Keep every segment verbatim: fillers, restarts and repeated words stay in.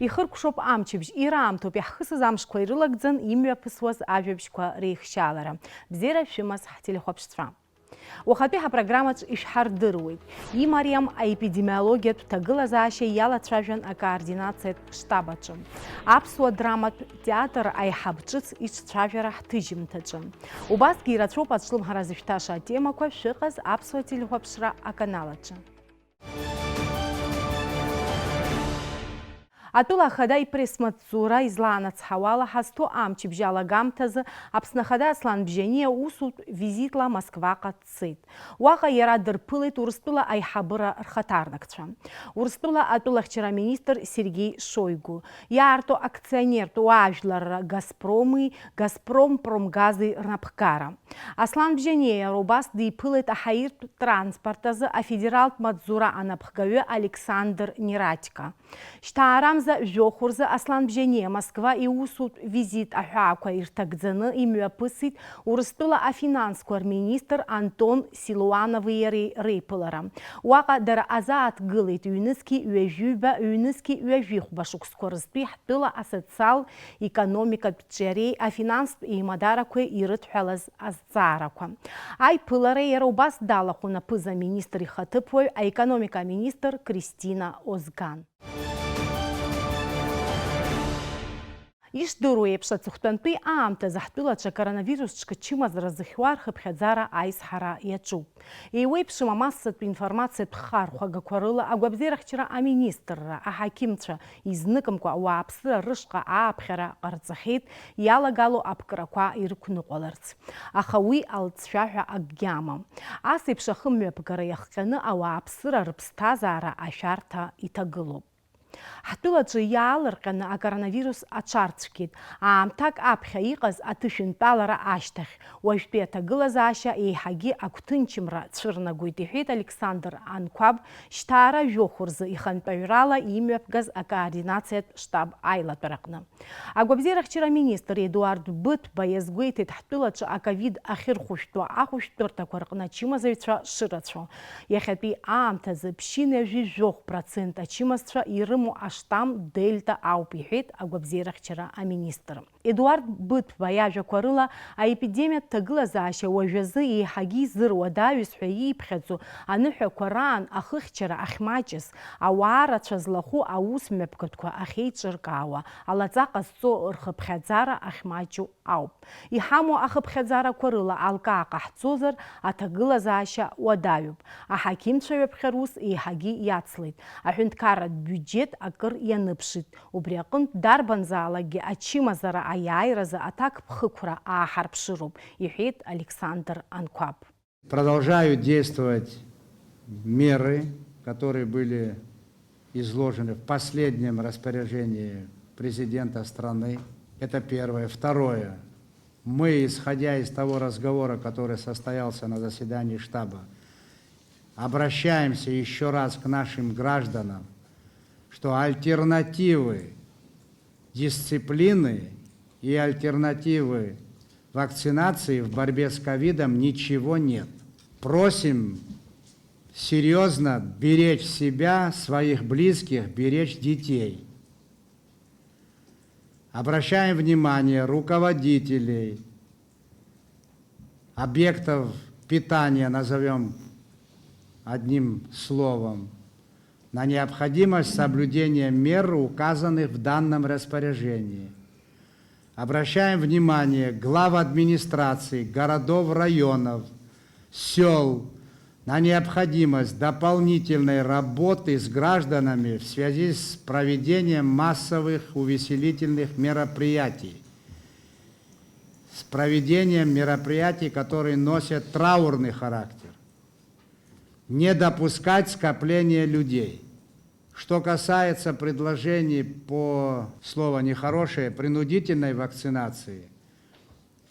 Ихыркәшоуп амчыбжь, ираамҭоуп иаҳхысыз амшқәа ирылагӡан имҩаԥысуаз ажәабжьқәа реихшьаалара. Бзиара шәымаз, ҳтелехәаԥшцәа! Уахатәи ҳапрограммаҿ ишәҳардыруеит, имариам аепидемиологиатә ҭагылазаашьа иалацәажәан акоординациатә штаб аҿы. Аԥсуа драматә театр аиҳаб ҿыц иҿцәажәара ҳҭыжьымҭаҿы. Убасгьы ирацәоуп ацәлымҳара зышәҭаша атемақәа шәыҟаз аԥсуа телехәаԥшра аканал аҿы. Атәыла ахада ипресс-маҵзура излаанацҳауала, ҳазҭоу амчыбжь алагамҭазы Аԥсны Ахада Аслан Бжьаниа усутә визитла Москваҟа дцеит. Уаҟа иара дырԥылеит Урыстәыла аиҳабыра рхаҭарнакцәа, Урыстәыла атәылахьчара аминистр Сергеи Шойгу, иаарту акционертә уаажәларра Газпроми Газпромпромгази рнапхгара. Аслан Бжьаниа иара убас диԥылеит аҳаиртә транспорт азы афедералтә маҵзура анапхгаҩы Александр Нератико. Шьҭаарамза жәохә рзы Аслан Бжьаниа Москва иусутә визит аҳәаақәа ирҭагӡаны имҩаԥысит Урыстәыла афинансқәа рминистр Антон Силуанови иареи реиԥылара. Уаҟа дара азааҭгылеит ҩнызқьи ҩажәиба, ҩнызқьи ҩажәихәба шықәсқәа рзтәи ҳтәыла асоциал-економикатә ҿиареи афинанстә еимадарақәеи ирыдҳәалаз азҵаарақәа. Аиԥылара иара убас далахәын аԥыза-министр ихаҭыԥуаҩ, аекономика аминистр Кристина Озган. Ишдыру еиԥш, аҵыхәтәантәи аамҭазы ҳтәылаҿы акоронавирус ҽкачымазара зыхьуа рхыԥхьаӡара аизҳара иаҿуп. Еиуеиԥшым амассатә информациатә хархәагақәа рыла агәабзиарахьчара аминистрра аҳақьымцәа изныкымкәа ауааԥсыра рышҟа ааԥхьара ҟарҵахьеит, иалагало аԥкрақәа ирықәныҟәаларц. Аха уи алҵшәа ҳәа акгьы амам. Ас еиԥш ахымҩаԥгара иахҟьаны ауааԥсыра рыԥсҭазаара ашәарҭа иҭагылоуп. Ҳтәылаҿы иаалырҟьаны акоронавирус аҽарцәгьеит. Аамҭак аԥхьа иҟаз аҭышәынтәалара ашьҭахь, уажәтәи аҭагылазаашьа еиҳагьы агәҭынчымра цәырнагоит, иҳәеит Александр Анқәаб, шьҭаара жәохә рзы ихантәаҩрала имҩаԥгаз акоординациатә штаб аилатәараҟны. Агәабзиарахьчара аминистр Едуард Быҭәба иазгәеиҭеит, ҳтәылаҿы аковид ахьырхәышәтәуа ахәышәтәырҭақәа рҟны ачымазаҩцәа шырацәоу. Иахьатәи аамҭазы ԥшьынҩажәи жәохә процент ачымазцәа ирымоу аштамм Дельта ауп, иҳәеит агәабзиарахьчара аминистр. Едуард Быҭәба иажәақәа рыла, аепидемиатә ҭагылазаашьа уажәазы еиҳагьы изыруадаҩыз ҳәа ииԥхьаӡо аныҳәақәа раан ахыхьчара ахьмаҷыз, ауаа рацәа злахәу аус мҩаԥгатәқәа ахьеиҿыркаауа, алаҵа ҟазҵо рхыԥхьаӡара ахьмаҷу ауп. Иҳамоу ахыԥхьаӡарақәа рыла алкаа ҟаҳҵозар, аҭагылазаашьа уадаҩуп. Аҳақьымцәа ҩаԥхьа рус еиҳагьы иацлеит. Аҳәынҭқарратә биуџьеҭ акыр ианыԥшит. Убри аҟынтә, дарбанзаалакгьы ачымазара аиааиразы аҭакԥхықәра ааҳарԥшыроуп, иҳәеит Александр Анқәаб. Продолжают действовать меры, которые были изложены в последнем распоряжении президента страны. Это первое. Второе. Мы, исходя из того разговора, который состоялся на заседании штаба, обращаемся ещё раз к нашим гражданам, что альтернативы дисциплины и альтернативы вакцинации в борьбе с ковидом ничего нет. Просим серьёзно беречь себя, своих близких, беречь детей. Обращаем внимание руководителей объектов питания, назовём одним словом, на необходимость соблюдения мер, указанных в данном распоряжении. Обращаем внимание глав администраций городов, районов, сёл на необходимость дополнительной работы с гражданами в связи с проведением массовых увеселительных мероприятий, с проведением мероприятий, которые носят траурный характер. Не допускать скопления людей. Что касается предложений по, слово нехорошее, принудительной вакцинации,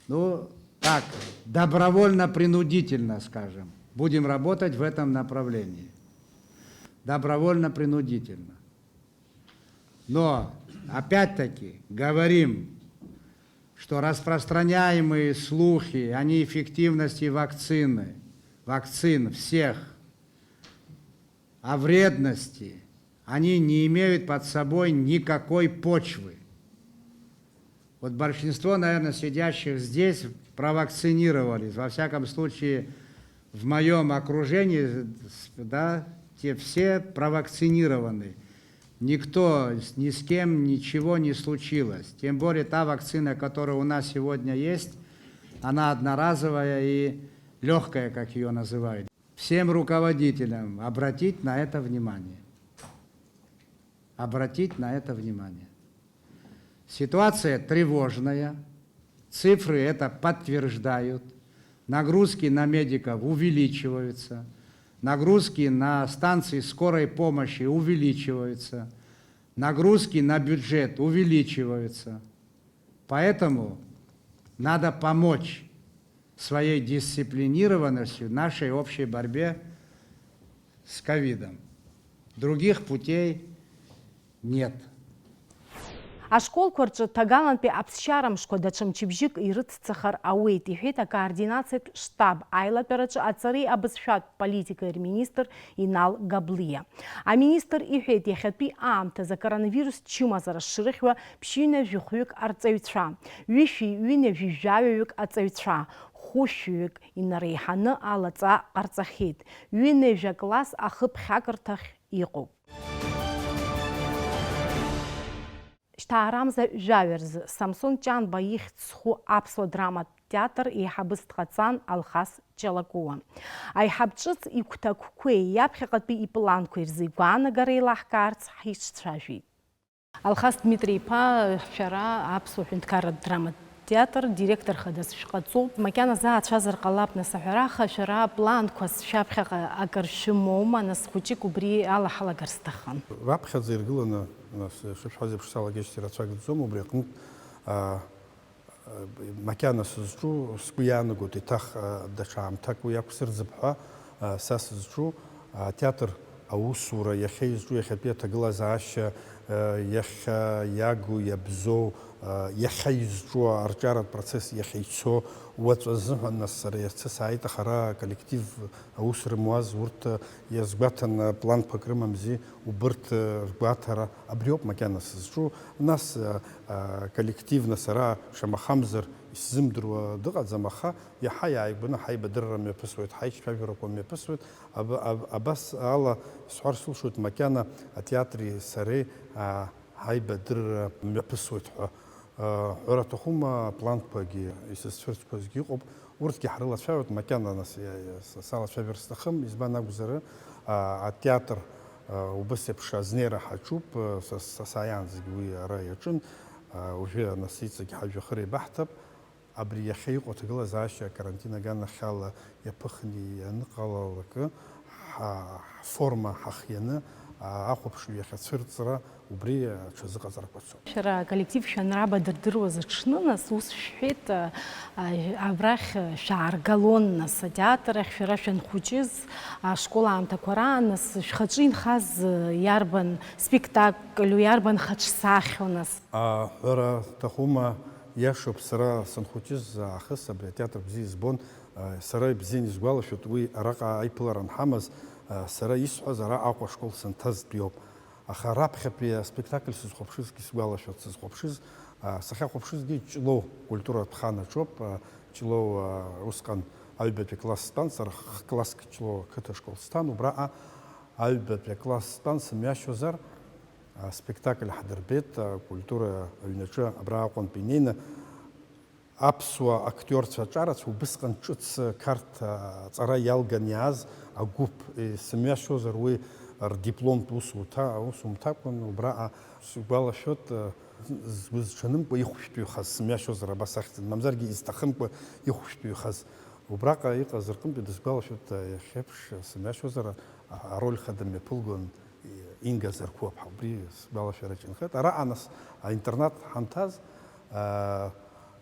ну, так, добровольно-принудительно, скажем, будем работать в этом направлении. Добровольно-принудительно. Но, опять-таки, говорим, что распространяемые слухи о неэффективности вакцины, вакцин всех, о вредности, Они не имеют под собой никакой почвы. Вот большинство, наверное, сидящих здесь провакцинировались. Во всяком случае, в моем окружении, с- да, те все провакцинированы. Никто с- ни с кем ничего не случилось. Тем более та вакцина, которая у нас сегодня есть, она одноразовая и легкая, как ее называют. Всем руководителям обратить на это внимание. Обратить на это внимание. Ситуация тревожная, цифры это подтверждают, нагрузки на медиков увеличиваются, нагрузки на станции скорой помощи увеличиваются, нагрузки на бюджет увеличиваются. Поэтому надо помочь своей дисциплинированностью нашей общей борьбе с ковидом. Других путей нет. Ашколқәа рҿы ҭагалантәи аԥсшьара мшқәа даҽа мчыбжьык ирыцҵахар ауеит, иҳәеит акоординациатә штаб аилатәараҿы аҵареи абызшәатә политикеи рминистр Инал Габлиа. Аминистр иҳәеит, иахьатәи аамҭазы акоронавирус чымазара шрыхьуа ԥшьҩынажәихәҩык арҵаҩцәа, ҩышәи ҩынҩажәи жәаҩаҩык аҵаҩцәа, хәышәҩык инареиҳаны алаҵа ҟарҵахьеит, ҩынҩажәа класс ахыԥхьакырҭахь иҟоуп. Шьҭаарамза жәаҩа рзы Самсон Ҷанба ихьӡ зху аԥсуа драматә театр еиҳабыс дҟаҵан Алхас Ҷалакуа. Аиҳаб ҿыц игәҭакқәеи иаԥхьаҟатәи ипланқәеи рзы игәаанагара еилаҳкаарц ҳицәцәажәеит. Алхас Дмитри-иԥа, шәара аԥсуа ҳәынҭқарратә драматә театр директор хадас шәҟаҵоуп. Макьана заацәазар ҟалап, нас, аҳәара, аха шәара планқәас шәаԥхьаҟа акыр шәымоума, нас, хәыҷык убри ала ҳалагар сҭахын. Раԥхьаӡа иргыланы, нас, шышәҳәаз еиԥш, салагеижьҭеи рацәак дӡом, убри аҟнытә, аа, макьана сызҿу, сгәы иаанагоит, еиҭах, аа, даҽа аамҭак уи ақәсырӡып ҳәа, аа, са сызҿу, аа, атеатр аусура, иахьа изҿу, иахьатәи аҭагылазаашьа, аа, иахьа иагу, иабзоу, аа, иахьа изҿу арҿиаратә процесс, иахьа ицо, уаҵәы азыҳәан, нас, сара иацы сааит, аха ара аколлектив аус рымуаз, урҭ, иазгәаҭан, планқәак рымамзи, убырҭ, ргәаҭара, абриоуп макьана сызҿу, нас, аа, коллективны сара, шамахамзар, исзымдыруа дыҟаӡам, аха иаҳа иааигәаны ҳаибадырра мҩаԥысуеит, ҳаицәажәарақәа мҩаԥысуеит. Аб-, аб-, абас ала исҳәар сылшоит, макьана атеатри сареи, аа, ҳаибадырра мҩаԥысуеит ҳәа. Ҳәара аҭахума, апланқәагьы исызцәырҵқәазгьы ыҟоуп, урҭгьы ҳрылацәажәоит, макьана нас иа-, иа-, са-, салацәажәар сҭахым, избан акәзар, аа, атеатр, аа, убыс еиԥш азнеира ҳаҿуп, са, са сааиаанӡагь уи ара иаҿын, аа, уажәы нас иҵегь ҳажәҩахыр еибаҳҭап. Абри иахьа иҟоу аҭагылазаашьа акарантин аганахьала иаԥыхны ианыҟалалакы, ҳа-, ҳформа ҳахианы, а-, ахәаԥшҩы иахьацәырҵра убри аҽазыҟаҵарақәа цоит. Шәара аколлектив шәанраба дырдыруаз аҽны, нас, ус шәҳәеит, а, а, абрахь шәааргалон, нас, атеатр ахь шәара шәанхәыҷыз, ашкол аамҭақәа раан, нас, шәхаҿы инхаз, а, иарбан спектакльу, иарбан хаҿсахьоу, нас? Аҳәара аҭахума, иашоуп, сара санхәыҷыз аахыс абри атеатр бзиа избон, а, сара ибзианы исгәалашәоит, уи араҟа аиԥылара анҳамаз, а, сара исҳәаз ара Аҟәа ашкол санҭазтәиоуп. Аха раԥхьатәи аспектакль сызхәаԥшызгьы сгәалашәоит, сызхәаԥшыз, а, сахьахәаԥшызгьы Ҷлоу культуратә хан аҿоуп, а, Ҷлоу, а, усҟан аҩбатәи класс стәан, сара х-, класск Ҷлоу ақыҭа школ сҭан, убраҟа аҩбатәи акласс стәан, сымҩашьозар, а, спектакль ҳдырбеит, а, культура аҩнаҿы абра Аҟәантәи инеины, аԥсуа актиорцәа аҿарацәа убысҟан ҿыц Қарҭ, а, аҵара иалган иааз агәыԥ, е, сымҩашьозар, уи рдипломтә усуҭа-, усумҭакәын, убраҟа сгәалашәоит, а, згәы зҽанымкәа ихәшәтәыҩхаз, сымҩашьозар, абас ахьӡын, мамзаргьы изҭахымкәа ихәшәтәыҩхаз. Убраҟа иҟаз рҟынтәи дысгәалашәоит, а, иахьеиԥш, сымҩашьозар, а, ароль хада мҩаԥылгон, Инга Зарқәаԥҳа, убри сгәалашәара ҿынхеит. Араҟа нас аинтернат ҳанҭаз, аа,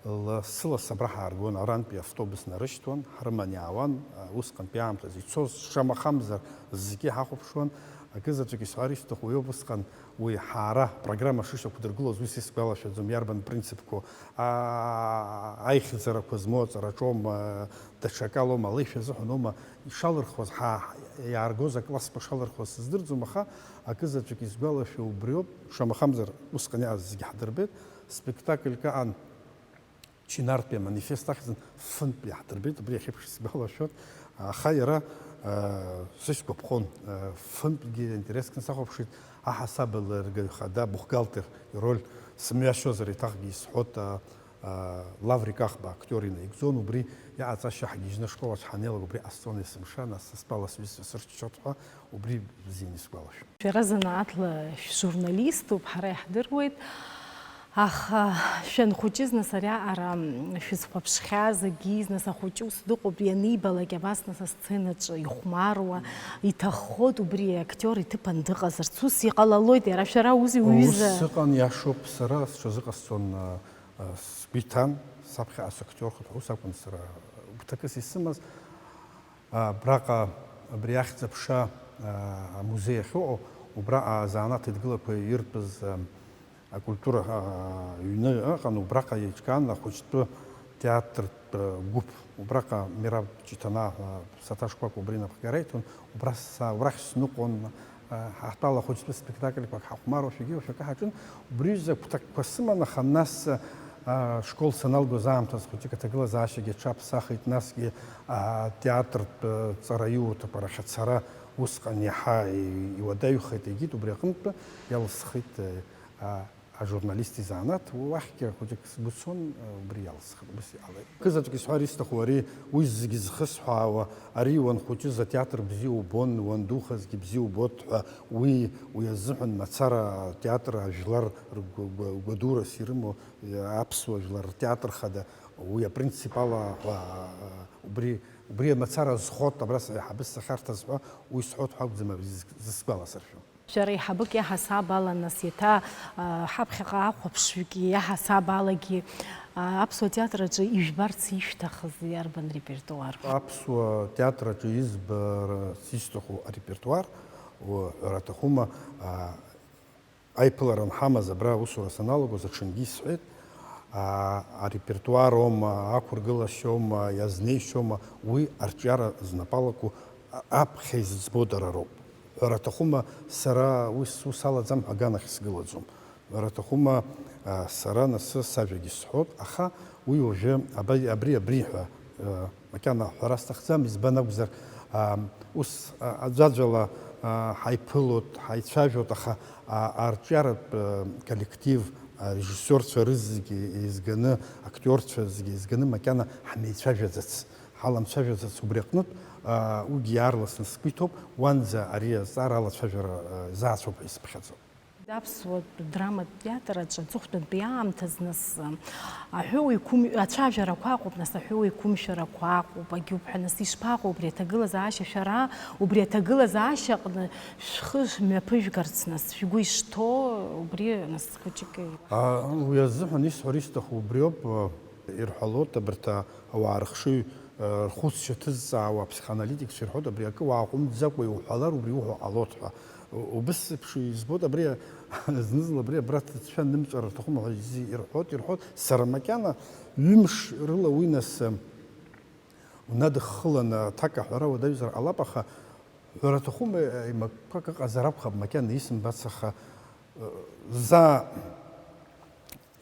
лассы-лассы абра ҳааргон, арантәи автобус нарышьҭуан, ҳрыман иаауан, аа, усҟантәи аамҭазы ицоз, шамахамзар, зегьы ҳахәаԥшуан, Акызаҵәык исҳәар исҭаху иоуп усҟан уи ҳаара программа шышьақәдыргылоз, ус исгәалашәаӡом, иарбан принципқәоу, аа, аихьӡарақәа змоу аҵараҿоума, даҽакалоума, алеишәа азыҳәаноума ишалырхуаз, ҳа, иааргоз аклассқәа шалырхуаз сыздырӡом, аха акызаҵәык исгәалашәо убриоуп, шамахамзар усҟан иааз зегьы ҳдырбеит, спектакльк аан, Чинартәи аманифест ахьӡын фынтә иаҳдырбеит, убри иахьеиԥш сгәалашәоит. Аха иара, э, са исгәаԥхон, э, фынтәгьы интерескны сахәаԥшит, аҳасабала ргаҩ хада, бухгалтер ироль сымҩашьозар, еиҭахгьы исҳәот, а, а, Лаврик Ахба актиор инаигӡон, убри иҟаҵашьа ҳгьежьны ашкол аҿы ҳанеилак убри ҟасҵон есымша, нас стәала сҩызцәа сырччоит ҳәа, убри бзианы исгәалашәом. Шәара занааҭла шәжурналиступ, ҳара иаҳдыруеит. Аха шәанхәыҷыз, нас, ари аҟара шәызхәаԥшхьаз, егьи, нас, ахәыҷы ус дыҟоуп, ианибалак абас, нас, асценаҿы ихәмаруа, иҭаххоит убри актиор иҭыԥан дыҟазарц. Ус иҟалалоит, иара шәара ус, ус уҩыза. Ус ыҟан, иашоуп, сара сҽазыҟасҵон, а, а, сгәы иҭан, саԥхьаҟа сактиорхоит ҳәа, ус акәын сара гәҭакыс исымаз. Абраҟа абри ахьӡ-аԥша, а, амузеи ахьыҟоу, убраҟа азанааҭ еидгылақәа иртәыз, а, акультура, а, ҩны ыҟан, убраҟа еиҿкаан ахәыҷтәы театртә, а, гәыԥ. Убраҟа Мераб Ҷиҭанаа ҳәа ԥсаҭа шкәакәа убри инапхгара иҭон, убра са-, убрахь сныҟәон, Ҳтәала ахәыҷтәы спектакльқәак ҳахәмаруашәагьы уашәакы ҳаҿын. Убри ҩыза агәҭакқәа сыман, аха нас, а, школ саналгоз аамҭаз хәыҷык аҭагылазаашьагьы аҽаԥсахит, насгьы, а, театртә, а, ҵараиурҭақәа рахь ацара усҟан иаҳа и-, иуадаҩхеит, егьит, убри аҟынтәы иалысхит, а, ажурналист изанааҭ, уахьгьы хәыҷык сгәы цон, убри иалсхит, убас иҟалеит. Кызаҵәык исҳәар исҭаху ари, уи зегьы зхысҳәаауа, ари уанхәыҷыз атеатр бзиа убон, уандухазгьы бзиа убоит ҳәа, уи, уи азыҳәан мацара атеатр ажәлар ргәадурас ирымоу, аԥсуа жәлар ртеатр хада, уи апринципала ҳәа, убри, убри мацара зхот, абра саҳабыс сахьарҭаз ҳәа, уи сҳәот ҳәа акәӡам абри зысгәаласыршәо. Шәара еиҳабык иаҳасаб ала, нас, еиҭа, а, ҳаԥхьаҟа ахәаԥшҩык иаҳасаб алагьы, а, аԥсуа театр аҿы ижәбарц ишәҭахыз иарбан репертуар? Аԥсуа театр аҿы избарц исҭаху арепертуар, уҳәара аҭахума, а, аиԥылара анҳамаз абра аусура саналагоз аҽынгьы исҳәеит, а, арепертуароума, ақәыргылашьоума, иазнеишьоума, уи арҿиара знапалаку, а, аԥхьа изыӡбо дара роуп. Ҳәара аҭахума, сара уи сус алаӡам ҳәа аганахь сгылаӡом. Ҳәара аҭахума, а, сара нас сажәагьы сҳәот, аха уи уажәы аба-, абри, абри ҳәа, а, макьана ҳәара сҭахӡам, избан акәзар, а, ус, а, аӡәаӡәала, а, ҳаиԥылот, ҳаицәажәот, аха, а, арҿиаратә, а, коллектив, арежиссиорцәа рызегьы еизганы, актиорцәа зегьы еизганы макьана ҳмеицәажәаӡац, ҳаламцәажәаӡац убри аҟнытә, а, уигьы иаарласны сгәы иҭоуп, уанӡа ари азҵаара алацәажәара, а, заацәоуп ҳәа исыԥхьаӡо. Аԥсуа драматә театр аҿы аҵыхәтәантәи аамҭазы нас, а, аҳәоуеиқәым-, ацәажәарақәа аҟоуп, нас аҳәоуеиқәымшәарақәа аҟоуп, агьуп ҳәа, нас ишԥаҟоу убри аҭагылазаашьа, шәара убри аҭагылазаашьа аҟны шәхы шәмҩаԥыжәгарц, нас шәгәы ишҭоу убри, нас хәыҷык. А, уи азыҳәан исҳәар исҭаху убриоуп, а, ирҳәалоит абарҭ, а, ауаа рыхшыҩ, а, рхәыцшьа ҭызҵаауа аԥсихоаналитикцәа ирҳәоит, абри акы уааҟәымҵӡакәа иуҳәалар, убри иуҳәо ҟалоит ҳәа. У-, убыс еиԥш избоит, абри зны-зынла абри абра ҭыӡшәа нымҵәар рҭахума ҳәа изи-, ирҳәоит, ирҳәоит. Сара макьана ҩымш рыла уи нас, а, унадыххыланы аҭак аҳәара уадаҩзар ҟалап, аха ҳәара аҭахума, еимакқәак ыҟазар акәхап, макьана исымбац, аха, э, заа,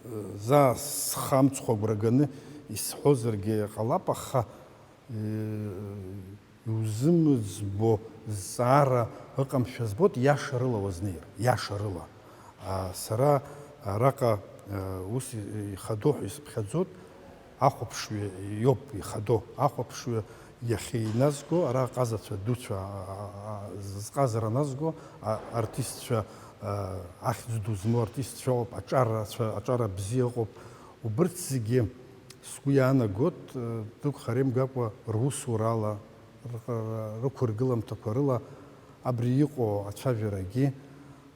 э, заа схы амцхә агәра ганы исҳәозаргьы ҟалап, аха, э, иузымыӡбо зҵаара ыҟамшәа збоит, иашарыла уазнеир, иашарыла. А, сара араҟа, э, ус ихадоу ҳәа исыԥхьаӡоит, ахәаԥшҩы иоуп ихадоу. Ахәаԥшҩы иахьиназго, ара аҟазацәа дуцәа, а, а, а, зҟазара назго, а, артистцәа, а, ахьӡ ду змоу артистцәа ыҟоуп, аҿарацәа, аҿара бзиа ыҟоуп. Убырҭ зегьы сгәы иаанагот, э, дук харемгакәа русурала, р-, р-, рықәыргыламҭақәа рыла абри иҟоу ацәажәарагьы,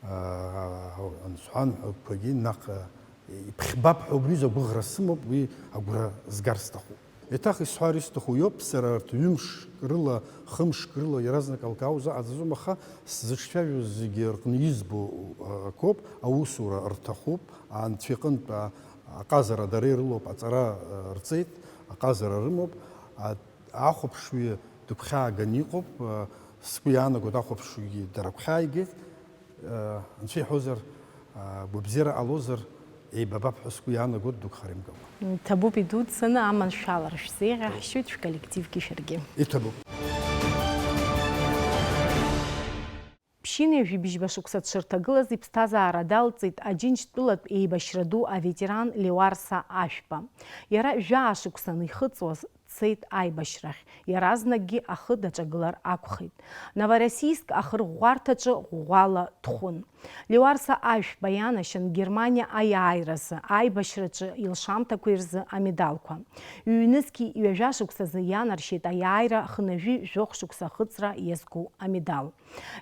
а, анцәҳәанҳәақәагьы наҟ, э, иԥхьбап ҳәа убри изы агәыӷра сымоуп, уи агәра згар сҭахуп. Еиҭах исҳәар исҭаху иоуп, сара арҭ ҩымшк рыла, хымшк рыла иаразнак алкауза аӡаӡом, аха сзыҿцәажәоз зегьы рҟны избо, а, акоуп, аусура рҭахуп, анцәа иҟынтә, а, аҟазара дара ирылоуп, аҵара, а, рҵеит, аҟазара рымоуп, а, ахәаԥшҩы дыгәхьааганы иҟоуп, а, сгәы иаанагоит, ахәаԥшҩгьы дара гәхьааигеит. Анцәа иҳәозар, гәабзиара ҟалозар, еибабап ҳәа сгәы иаанагоит, дук харимгакәа. Ҭабуп идуццаны аманшәалара шәзеиӷьаҳшьоит шәколлективгьы шәаргьы. Иҭабуп. Ԥшьынҩажәи быжьба шықәса дшырҭагылаз иԥсҭазаара далҵит Аџьынџьтәылатә еибашьра ду аветеран Леуарса Ашәба. Иара жәаа шықәса анихыҵуаз, дцеит аибашьрахь, иаразнакгьы ахы даҿагылар акәхеит. Новороссийск ахырӷәӷәарҭаҿы ӷәӷәала дхәын. Леуарса Ашәба ианашьан Германиа аиааиразы, аибашьраҿы илшамҭақәеи рзы амедалқәа. Ҩнызқьи ҩажәа шықәсазы ианаршьеит аиааира хынҩажәи жәохә шықәса ахыҵра иазку амедал.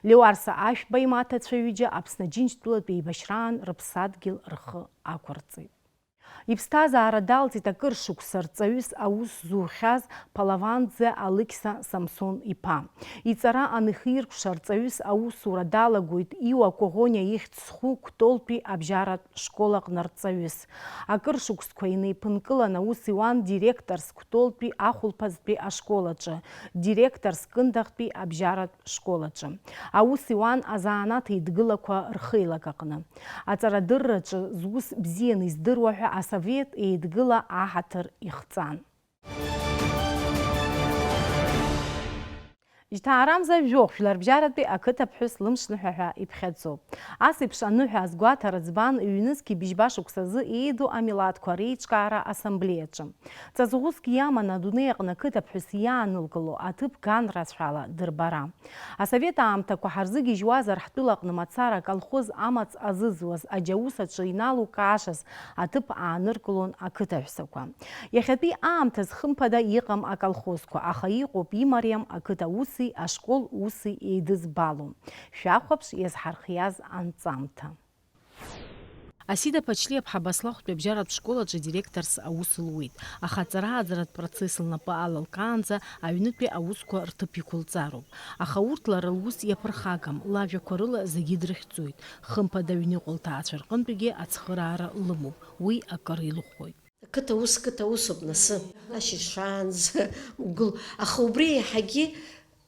Леуарса Ашәба имаҭацәа ҩыџьа Аԥсны Аџьынџьтәылатә еибашьраан рыԥсадгьыл рхы ақәырҵеит. Иԥсҭазаара далҵит акыр шықәса рҵаҩыс аус зухьаз Палаванӡе Алықьса Самсон иԥа. Иҵара анихиркәша, рҵаҩыс аусура далагоит Иуа Коӷониа ихьӡ зху Кәтолтәи абжьаратә школ аҟны рҵаҩыс. Акыр шықәсқәа инеиԥынкылан аус иуан директорс Кәтолтәи ахәылԥазтәи ашкол аҿы, директорс Кындыӷтәи абжьаратә школ аҿы. Аус иуан азанааҭ еидгылақәа рхеилак аҟны. Аҵарадырраҿы зус бзианы издыруа ҳәа асовет еидгыла аҳаҭыр ихҵан. Жьҭаарамза жәохә жәларбжьаратәи ақыҭаԥҳәыс лымшныҳәа ҳәа иԥхьаӡоуп. Ас еиԥш аныҳәа азгәаҭара ӡбан ҩнызқьи быжьба шықәсазы еиду амилаҭқәа реиҿкаара ассамблеиаҿы. Ҵаҵӷәыск иаман адунеи аҟны ақыҭаԥҳәыс иаанылкыло аҭыԥ ганрацәала дырбара. Асовет аамҭақәа ҳарзыгьежьуазар, ҳтәылаҟны мацара аколхоз амаҵ азызуаз аџьаус аҿы иналукаашаз аҭыԥ ааныркылон ақыҭаҳәсақәа. Иахьатәи аамҭаз хымԥада иҟам аколхозқәа, аха иҟоуп имариам ақыҭа уси ашкол уси еидызбало. Шәахәаԥш иазҳархиаз анҵамҭа. Асида Ԥачлиаԥҳа Баслахәтәи абжьаратә школ аҿы директорс аус луеит, аха аҵара-ааӡаратә процесс лнапы алалкаанӡа аҩнытәи аусқәа рҭыԥ иқәылҵароуп. Аха урҭ лара лус иаԥырхагам, лажәақәа рыла зегьы дрыхьӡоит, хымԥада аҩныҟа лҭаацәа рҟынтәигьы ацхыраара лымоуп, уи акыр илыхәоит. Ақыҭа ус, қыҭа усуп, нас, ашьыжь шаанӡа угыл. Аха убри еиҳагьы,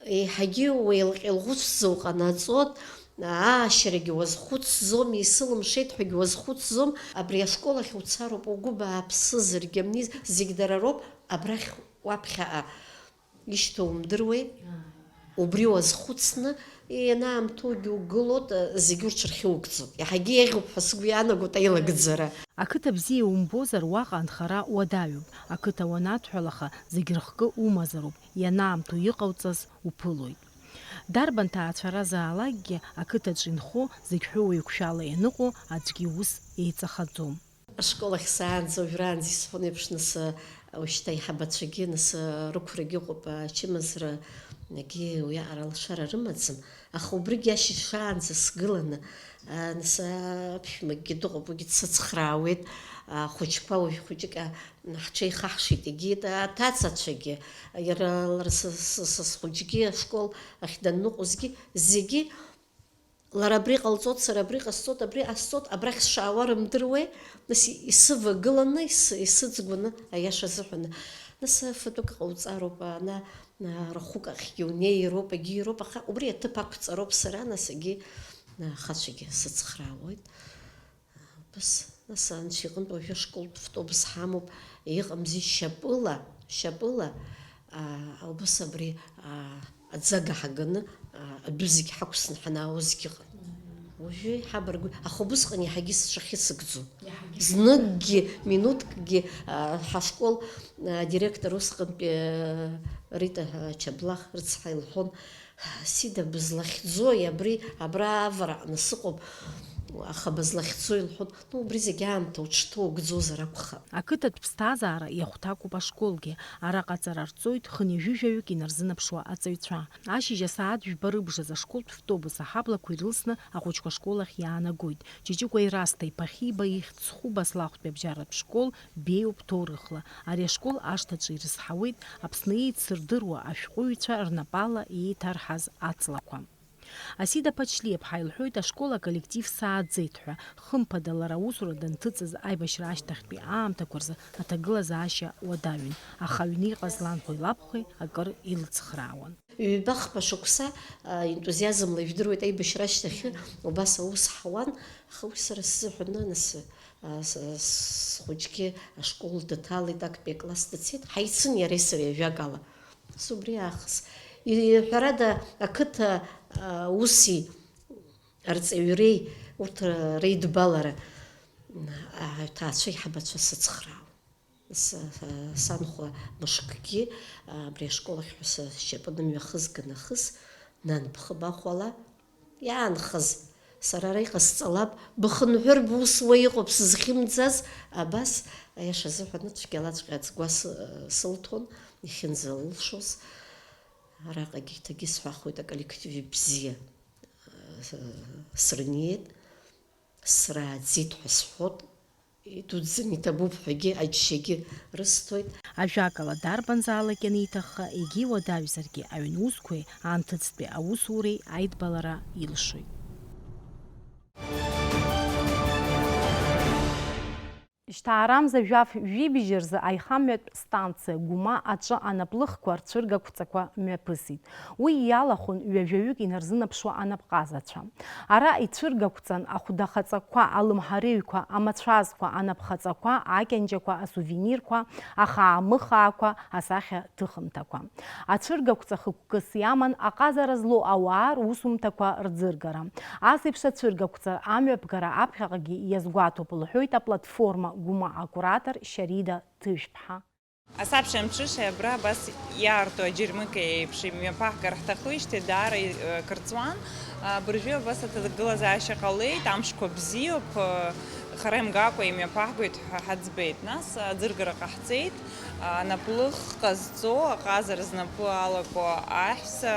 еиҳагьы уеилҟьа-еилӷәыцәӡа уҟанаҵоит, аашьарагьы уазхәыцӡом, исылымшеит ҳәагьы уазхәыцӡом. Абри ашкол ахь уцароуп, угәы бааԥсызаргьы, амни, зегь дара роуп, абрахь уаԥхьаҟа ишьҭоу умдыруеи? Ааи. Убри уазхәыцны, ианаамҭоугьы угылоит, зегь урҭ рхьугӡоит. Иаҳагьы еиӷьуп ҳәа сгәы иаанагоит аилагӡара. Ақыҭа бзиа умбозар, уаҟа анхара уадаҩуп. Ақыҭа уанаҭәҳәалаха, зегь рыхкы умазароуп, ианаамҭоу иҟауҵаз уԥылоит. Дарбан ҭаацәаразаалакгьы ақыҭаҿы инхо, зегь ҳәоу еиқәшәала ианыҟоу аӡәгьы иус еиҵахаӡом. Ашкол ахь саанӡа, уажәраанӡа исҳәон еиԥш, нас, уажәшьҭа аиҳабацәагьы, нас, рықәрагьы ыҟоуп, ачымазарагьы уиаҟара алшара рымаӡам. Аха убригьы ашьыжь шаанӡа сгыланы, нас, аԥшәмагьы дыҟоуп, уигьы дсыцхраауеит, ахәыҷқәа уажә хәыҷык, а, ҳҽеихаҳшеит, егьи аҭацацәагьы, иара лара са, са, са схәыҷгьы ашкол ахь данныҟәозгьы, зегьы Лара абри ҟалҵоит, сара абри ҟасҵоит, абри ҟасҵоит, абрахь сшаауа рымдыруеи, нас исывагыланы, ис-, исыӡгәаны, аиаша азыҳәан. Нас фатәык ҟауҵароуп, ана, а, рахәык ахьгьы унеироуп, егьироуп, аха убри аҭыԥ ақәҵароуп сара, нас егьи, а, ахацәагьы сыцхраауеит. Убас, нас анцәа иҟынтә уажәы ашколтә автобус ҳамоуп, иҟамзи шьапыла, шьапыла, аа, убас абри, аа, аӡага ҳаганы, аа, адәы зегь ҳақәсны ҳанаауазгьы ыҟан. Уажәы иҳабаргәи, аха убысҟан иаҳагьы сҽахьысыгӡон. Иаҳагьы. Зныкгьы, минуҭкгьы, аа, ҳашкол, аа, адиректор усҟантәи, аа, Рита, аа, Чаблах рыцҳа илҳәон, Сида, бызлахьӡои абри, абра авараҟны сыҟоуп, Аха бызлахьцо илҳәон, ну, убри зегь аамҭа уҽҭоугӡозар акәхап. Ақыҭатә ԥсҭазаара иахәҭакуп ашколгьы. Араҟа аҵара рҵоит хынҩажәижәаҩык инарзынаԥшуа аҵаҩцәа. Ашьыжь асааҭ жәба рыбжазы ашколтә втобус аҳаблақәа ирылсны ахәыҷқәа ашкол ахь иаанагоит. Ҷыҷыкәа Ерасҭа иԥа Хиба ихьӡ зху Баслахәтәи абжьаратә школ беиоуп ҭоурыхла. Ари ашкол ашҭаҿы ирызҳауеит Аԥсны еицырдыруа ашәҟәыҩҩцәа рнапала еиҭарҳаз аҵлақәа. Асида Ԥачлиаԥҳа илҳәоит ашкол аколлектив сааӡеит ҳәа. Хымԥада, лара аусура данҭыҵыз аибашьра ашьҭахьтәи аамҭақәа рзы аҭагылазаашьа уадаҩын, аха аҩны иҟаз ланхәеи лабхәеи акыр илыцхраауан. Ҩба-хԥа шықәса, а, ентузиазмла ижәдыруеит, аибашьра ашьҭахьы убас аус ҳауан, аха уи сара сзыҳәан, нас, а, с-, схәыҷгьы ашкол дҭалеит, актәи акласс дцеит, ҳаицын иареи сареи ажәакала. Нас убри аахыс, и-, ҳәарада, ақыҭа, а, уси арҵаҩреи, урҭ р-, реидбалара, а, аҭаацәа аиҳабацәа сыцхраауан. С-, санхәа мышкгьы, а, абри ашкол ахь ҳәа сшьапы нымҩахызган нахыс, нан, бхы бахәала, иаанхаз, сара ара иҟасҵалап, бхынҳәыр бусуа иҟоуп сызхьымӡаз, абас, аиаша азыҳәан, цәгьалаҵәҟьа аӡгәа сы-, сылҭон, ихьынӡалылшоз. Араҟагьы еиҭагьы сҳәахуеит, аколлектив бзиа, а, с-, срыниеит, срааӡеит ҳәа сҳәот. Идуӡӡаны иҭабуп ҳәагьы аџьшьагьы рысҭоит. Ажәакала, дарбанзаалак ианиҭахха, егьи уадаҩзаргьы, аҩн усқәеи аамҭыҵтәи аусуреи аидбалара илшоит. Шьҭаарамза жәаф жәибжь рзы аихамҩатә станциа Гәыма аҿы анаплыхқәа рцәыргақәҵақәа мҩаԥысит. Уи иалахәын ҩажәаҩык инарзынаԥшуа анапҟазацәа. Ара ицәыргақәҵан ахәдахаҵақәа, алымҳарыҩқәа, амацәазқәа, анапхаҵақәа, акьанџьақәа, асувенирқәа, ахаа-мыхаақәа, асахьа ҭыхымҭақәа. Ацәыргақәҵа хықәкыс иаман аҟазара злоу ауаа русумҭақәа рӡыргара. Ас еиԥш ацәыргақәҵа амҩаԥгара аԥхьаҟагьы иазгәаҭоуп, лҳәоит аплатформа Гәыма акуратор Шьарида Ҭыжәԥҳа. Асабша мҽышеи абра абас иаарту аџьармыкеи еиԥш имҩаԥаҳгар ҳҭахижьҭеи даара, э, кыр ҵуан. Абыржәы абас аҭагылазаашьа ҟалеит, амшқәа бзиоуп, э, хара имгакәа имҩаԥаҳгоит ҳәа ҳаӡбеит. Нас аӡыргара ҟаҳҵеит, анаплых ҟазҵо, аҟазара знапы алаку аҳәса,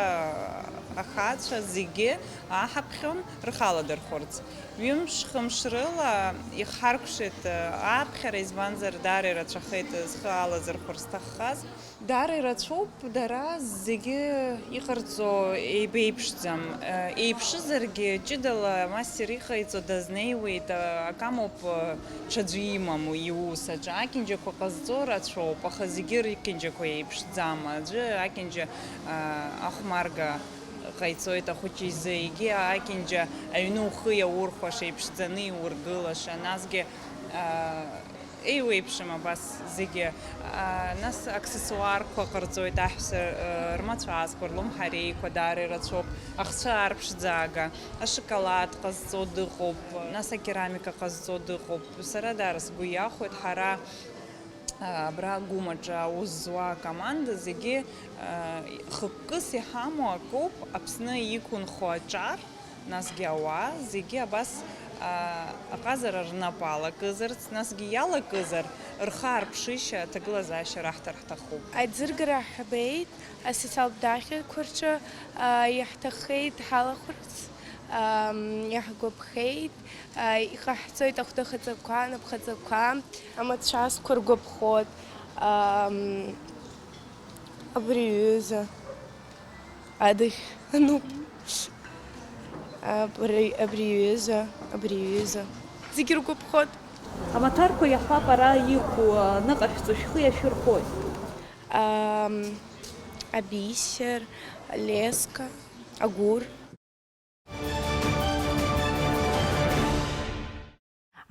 ахацәа зегьы аҳаԥхьон рхала дырхәырц. Ҩымш-хымш рыла ихҳаркәшеит, э, аԥхьара, избанзар, даара ирацәахеит зхы алазырхәыр зҭаххаз. Даара ирацәоуп, дара зегьы иҟарҵо еибеиԥшӡам. Э, еиԥшызаргьы, ҷыдала мастер иҟаиҵо дазнеиуеит, э, акамоуп, э, ҽаӡәы имам уи иус аҿы. Акьанџьақәа ҟазҵо рацәоуп, аха зегьы ркьанџьақәа еиԥшӡам. Аӡәы акьанџьа, э, ахәмарга ҟаиҵоит ахәыҷы изы, егьи акьанџьа аҩны ухы иаурхәаша, иԥшӡаны иургылаша, насгьы, аа, еиуеиԥшым абас зегьы. Аа, нас аксессуарқәа ҟарҵоит аҳәса, аа, рмацәазқәа, рлымҳареиқәа даара ирацәоуп, ахцәы аарԥшӡага, ашоколад ҟазҵо дыҟоуп, нас акерамика ҟазҵо дыҟоуп. Сара даара сгәы иахәоит, ҳара Абра Гәымаҿы аус зуа акоманда зегьы, э, хықәкыс иҳамоу акоуп, Аԥсны иқәынхо аҿар, насгьы ауаа зегьы абас, э, аҟазара рнапы алакызарц, насгьы иалакызар, рхы аарԥшышьа аҭагылазаашьа раҳҭар ҳҭахуп. Аӡыргара ҳбеит асоциалтә даҟьақәа рҿы, э, иаҳҭаххеит ҳалахәырц, э, иаҳгәаԥхеит. Иҟаҳҵоит ахәҭахаҵақәа, анапхаҵақәа. Амацәазқәа ргәаԥхоит, ам, абри аҩыза. Адыхь, ну, абри, абри аҩыза, абри аҩыза. Зегьы ргәаԥхоит. Амаҭәарқәа иаҳҳәап, ара иқәу, аныҟашәҵо шәхы иашәырхәоит. Ам, абисер, алеска, агәыр.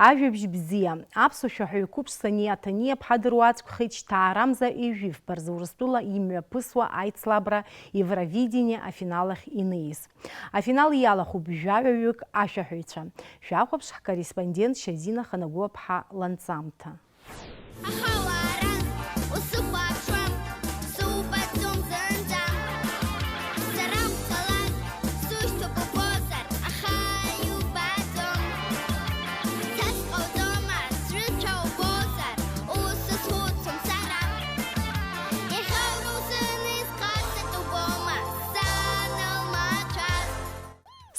Ажәабжь бзиа. Аԥсуа шәаҳәаҩ қәыԥш Сани Аҭаниа-ԥҳа дыруаӡәкхеит шьҭаарамза ҩажәи фба рзы Урыстәыла имҩаԥысуа аицлабра Евровидение афинал ахь инеиз. Афинал иалахәуп жәаҩаҩык ашәаҳәаҩцәа. Шәахәаԥш ҳкорреспондент Шьазина Ханагәыаԥҳа ланҵамҭа. Аха уара усыхәаԥшуам, субаӡом зынӡа. Сара уцалак сушьҭоуп убозар, аха иубаӡом.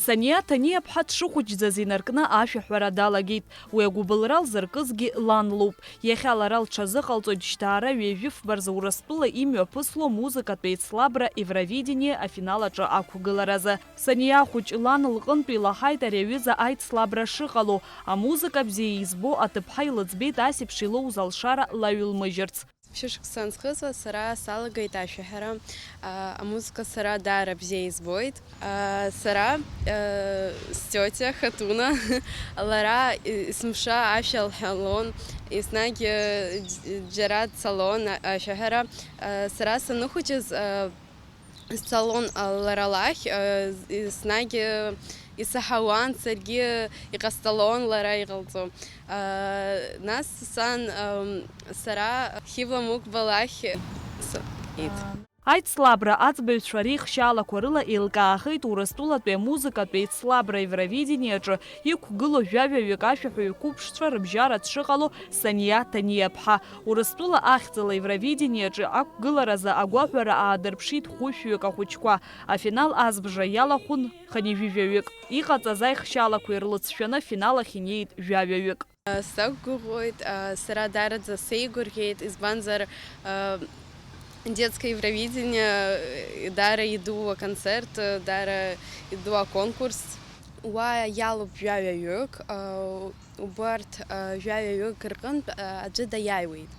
Таниа Таниаԥҳа дшыхәыҷӡаз инаркны ашәаҳәара далагеит. Уи агәыбылра лзыркызгьы лан лоуп. Иахьа лара лҽазыҟалҵоит жьҭаара ҩажәи фба рзы Урыстәыла имҩаԥысло амузыкатә еицлабра Евровидение афинал аҿы ақәгыларазы. Саниа хәыҷ лан лҟынтә илаҳаит ари аҩыза аицлабра шыҟало, амузыка бзиа избо аҭыԥҳа илыӡбеит ас еиԥш илоуз алшара лаҩылмыжьырц. Ԥшьышықәса анҵхыҵуа сара салагеит ашәаҳәара. А, амузыка сара даара бзиа избоит. А, сара, э, стиотиа Хатуна, лара, э, есымша ашәа лҳәалон, еснагь, э, џь-, џьара дцалон, а, ашәаҳәара. А, сара саныхәыҷыз, а, сцалон, а, лара лахь, а, еснагь, э, исаҳауан, саргьы иҟасҵалон лара иҟалҵо. А, нас сан, ам, сара Хива Мукба лахь с-, ит. Аицлабра аӡбаҩцәа реихшьаалақәа рыла еилкаахеит Урыстәылатәи амузыкатә еицлабра Евровидение аҿы иқәгылоу жәаҩаҩык ашәаҳәаҩ қәыԥшцәа рыбжьара дшыҟало Саниа Таниаԥҳа. Урыстәыла ахьӡала Евровидение аҿы ақәгыларазы агәаҳәара аадырԥшит хәышәҩык ахәыҷқәа. Афинал азбжа иалахәын хынҩажәижәаҩык. Иҟаҵаз аихшьаалақәа ирылыҵшәаны афинал ахь инеит жәаҩаҩык. Сақәгәыӷуеит, а, сара даараӡа сеигәырӷьеит, избанзар, а, детское Евровидение, э, даара иду аконцерт, э, даара иду аконкурс. Уа иалоуп жәаҩаҩык, а, убарҭ, а, жәаҩаҩык рҟынтә, а, аӡәы даиааиуеит.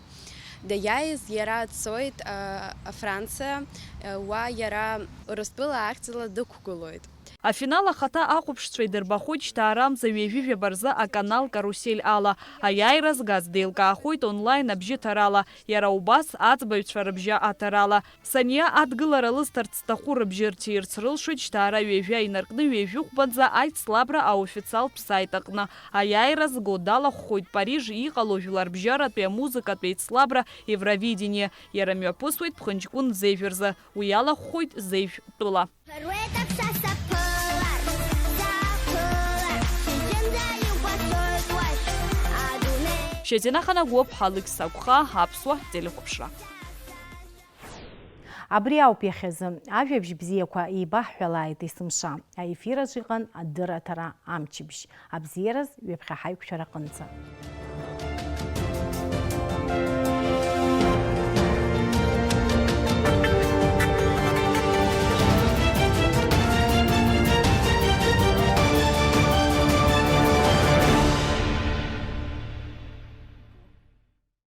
Даиааиз иара дцоит, а, Афранциа, а, уа иара Урыстәыла ахьӡала дықәгылоит. Афинал ахаҭа ахәаԥшцәа идырбахоит жьҭаарамза ҩажәи жәаба рзы аканал Карусель ала. Аиааира згаз деилкаахоит онлайн абжьыҭарала, иара убас аӡбаҩцәа рыбжьы аҭарала. Саниа адгылара лызҭарц зҭаху рыбжьы рҭиирц рылшоит жьҭаара ҩажәа инаркны ҩажәи хәбанӡа аицлабра аофициалтә сайт аҟны. Аиааира зго далахәхоит Париж иҟало жәларбжьаратәи амузыкатә еицлабра Евровидение. Иара мҩаԥысуеит Ԥхынҷкәын Зежә рзы, уи иалахәхоит Зежә тәыла. Ԥыруеит аԥша саԥылар, саԥылар, сынцәынӡа иугәаҭоит уажә адунеи. Шьазина Ханагәыԥ, Алықьса Гәха, Аԥсуа телехәаԥшра. Абри ауп иахьазы. Ажәабжь бзиақәа еибаҳҳәалааит есымша. Аефир аҿы иҟан адырраҭара амчыбжь. Абзиараз ҩаԥхьа ҳаиқәшәараҟынӡа.